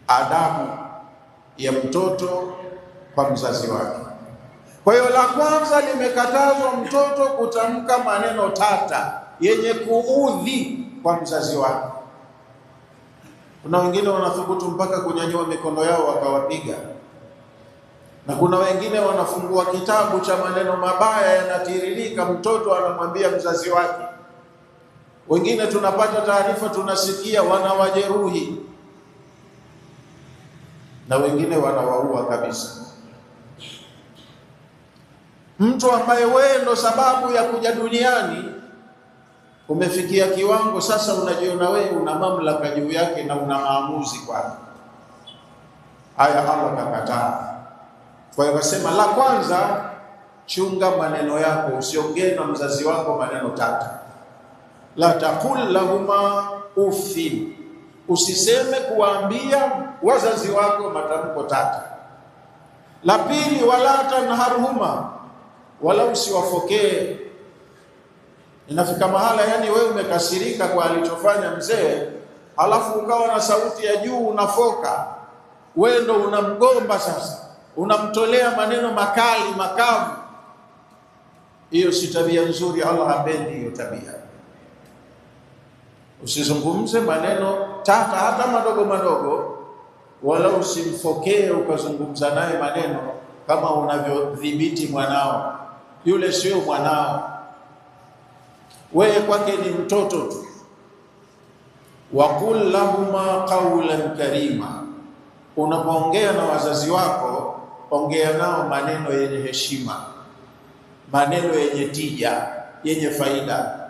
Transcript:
Adabu ya mtoto kwa mzazi wake. Kwa hiyo la kwanza, limekatazwa mtoto kutamka maneno tata yenye kuudhi kwa mzazi wake. Kuna wengine wanathubutu mpaka kunyanyua mikono yao wakawapiga, na kuna wengine wanafungua kitabu cha maneno mabaya yanatiririka, mtoto anamwambia mzazi wake. Wengine tunapata taarifa, tunasikia wanawajeruhi, na wengine wanawaua kabisa. Mtu ambaye wewe ndo sababu ya kuja duniani, umefikia kiwango sasa unajiona wewe una mamlaka juu yake na una maamuzi kwake. Haya Allah kakataa. Kwa hiyo akasema, la kwanza, chunga maneno yako, usiongee na mzazi wako maneno tata. La taqul lahuma uffin, usiseme kuwaambia wazazi wako matamko tata. La pili, wala tanharhuma, wala usiwafokee. Inafika mahala, yani wewe umekasirika kwa alichofanya mzee, alafu ukawa na sauti ya juu unafoka, wewe ndo unamgomba sasa, unamtolea maneno makali makavu. Hiyo si tabia nzuri, Allah hapendi hiyo tabia. Usizungumze maneno tata hata madogo madogo, wala usimfokee ukazungumza naye maneno kama unavyodhibiti mwanao. Yule sio mwanao, wewe kwake ni mtoto tu. Waqul lahuma qawlan karima, unapoongea na wazazi wako ongea nao maneno yenye heshima, maneno yenye tija, yenye faida.